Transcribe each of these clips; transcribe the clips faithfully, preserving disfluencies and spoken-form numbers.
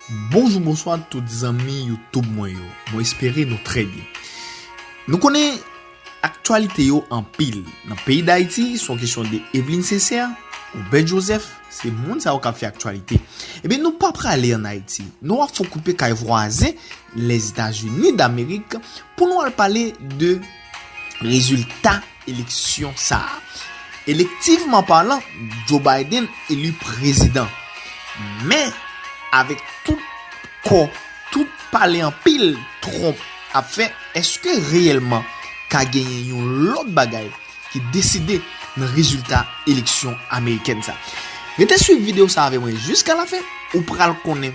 Bonjou, bonswa tout zanmi YouTube mwen yo. Mwen espere nou trè byen. Nou konnen aktyalite yo anpil. Nan peyi Dayiti, se yon kesyon de Eveline Sincère, Obed Joseph, se moun sa yo k ap fè aktyalite. Ebyen, nou pa prale ann Ayiti. Nou ap fè koupe kay vwazen, Lèzetazini Damerik, pou nou al pale de rezilta eleksyon sa a. Elektivman palan, Joe Biden eli prezidan. Men, avèk tout kò, tout pale anpil Trump ap fè, èske reyèlman ka genyen yon lòt bagay ki deside nan rezilta eleksyon amerikèn sa? Rete swiv videyo sa avè mwen jiska lafen, ou pral konnen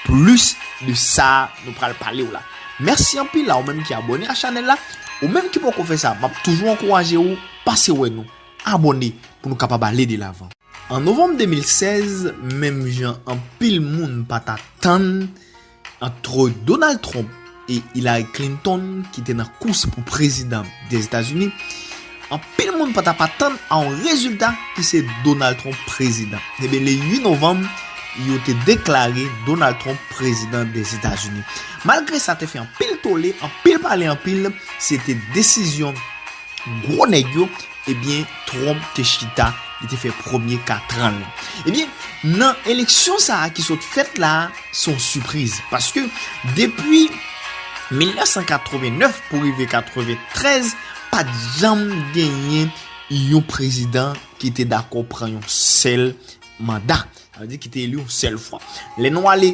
plis de sa nou pral pale w la. Mèsi anpil a ou menm ki abòne a chanèl la. Ou menm ki poko fè sa, m ap toujou ankouraje w pase wè nou, abòne pou nou kapab ale de lavan. An novanm de mil sèz, menm jan anpil moun pa t atann ant Donald Trump e Hillary Clinton ki te nan kous pou prezidan Dèzetazini, anpil moun pa t ap atann a yon rezilta ki se Donald Trump prezidan. Ebyen, le uit novanm, yo te deklare Donald Trump prezidan Dèzetazini. Malgre sa te fè anpil tole, anpil pale anpil, se te desizyon gwo nèg yo, ebyen, Trump te chita, li te fè premye katran l lan. Ebyen, nan eleksyon sa a ki sot fèt la a, se yon sipriz. Paske depi mil nèf san katreven nèf pou rive katreven trèz, pa t janm genyen yon prezidan ki te dakò pran yon sèl manda. Sa vle di ki te eli yon sèl fwa. Lè nou ale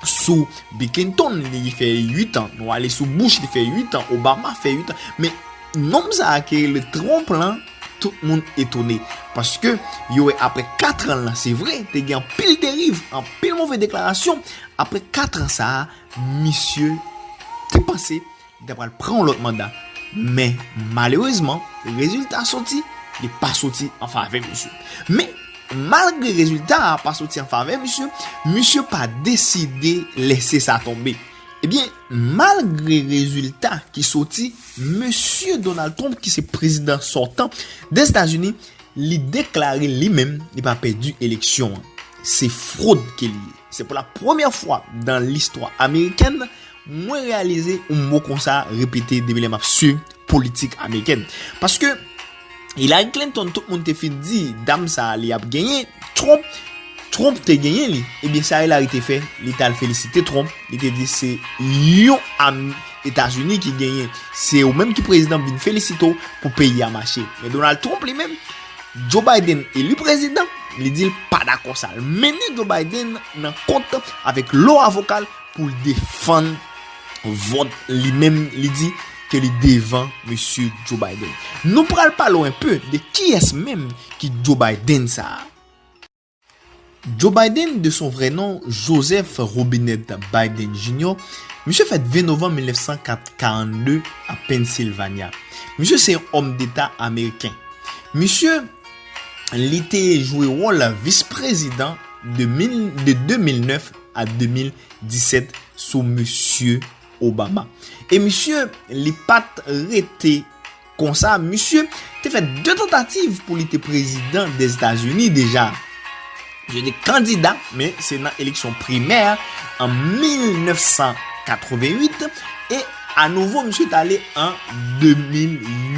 sou Bill Clinton, li fè uit an. Nou ale sou Bush, li fè uit an. Obama fè uit an. Men nonm sa a ki rele Trump lan, tout moun etone. Paske yo wè apre katran lan, se vre, te gen anpil deriv, anpil move deklarasyon. Apre katran sa a, misye te panse li ta pral pran yon lòt manda. Men, malerezman, rezilta soti, li pa soti an favè misye. Men, malgre rezilta a pa soti an favè misye, misye pa deside lese sa tonbe. Ebyen, malgre rezilta ki soti, mesye Donald Trump, ki se prezidan sòtan Dèzetazini, li deklare li menm li pa pèdi eleksyon an. Se fwod ke li ye. Se pou la premyè fwa dan listwa amerikèn, mwen reyalize yon mo konsa repete depi lè m ap swiv politik amerikèn. Paske Hillary Clinton, tout moun te fin di, dam sa a, li ap genyen, Trump, Trump te genyen li. Ebyen, sa Hillary te fè, li t al felisite Trump, li te di se yon am Etazini ki genyen, se ou menm ki prezidan, m vin felisite w pou peyi a mache. Men Donald Trump li menm, Joe Biden eli prezidan, li di l pa dakò sa. L mennen Joe Biden nan kont avèk lwa avoka l pou l defann vòt li menm, li di ke li devan mesye Joe Biden. Nou pral pale w enpe de kiyès menm ki Joe Biden sa a. Joe Biden, de son vrai nom Joseph Robinette Biden Junior, misye fèt ven novanm mil nèf san karannde a Pennsylvania. Misye se yon òm deta ameriken. Misye, li te jwe wòl vis prezidan de mil, de de mil nèf a de mil disèt sou mesye Obama. E misye, li pa t rete konsa, misye te fè de tantativ pou li te prezidan Dèzetazini deja. Misye te kandida, men se nan eleksyon primè an mil nèf san katreven uit, e anouvo misye t ale an de mil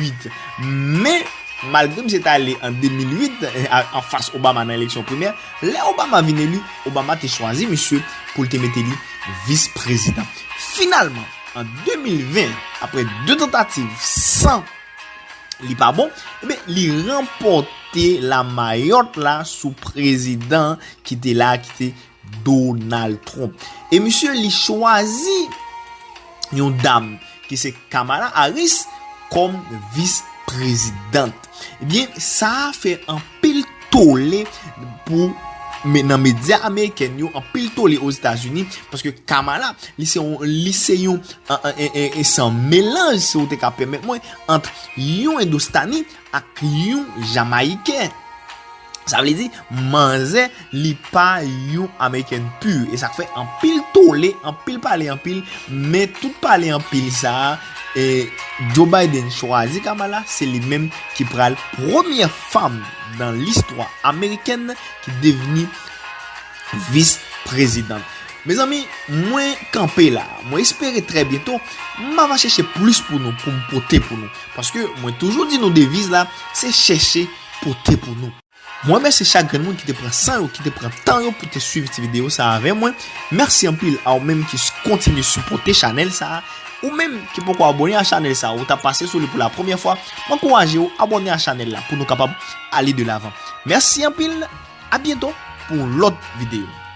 uit. Men, malgre misye t ale an de mil uit, eh, a- anfas Obama nan eleksyon primè, lè Obama vin eli, Obama te chwazi misye pou l te mete li vis prezidan. Finalman, an de mil ven, apre de tantativ san li pa bon, ebyen, li ranpòte lamayòt la sou prezidan ki te la, ki te Donald Trump. E misye, li chwazi yon dam ki se Kamala Harris kòm vis prezidant. Ebyen, sa a fè anpil tole pou, men nan medya amerikèn yo, anpil tole Ozetazini, paske Kamala, li se yon, li se yon, an, an, en, en, en, se yon melanj, si w te ka pèmèt mwen, ant yon Endostani ak yon Jamayiken. Sa vle di, manzè, li pa yon American pur. E sa k fè anpil tole, anpil pale anpil, men tout pale anpil sa a, e Joe Biden chwazi Kamala, se li menm ki pral premyè fanm nan listwa amerikèn ki devni vis prezidan. Mezanmi, mwen kanpe la. Mwen espere trè byento m ava chèche plis pou nou, pou m pote pou nou. Paske mwen toujou di nou deviz la, se chèche pote pou nou. Mwen remèsye chak grenn moun ki te pran san yo, ki te pran tan yo pou te swiv ti videyo sa avè mwen. Mèsi anpil a ou menm ki kontinye sipòte chanèl sa. Ou menm ki poko abòne a chanèl sa, ou ta pase sou li pou la premyè fwa, m ankouraje w abòne a chanèl la pou nou kapab ale de lavan. Mèsi anpil, a byento pou yon lòt videyo.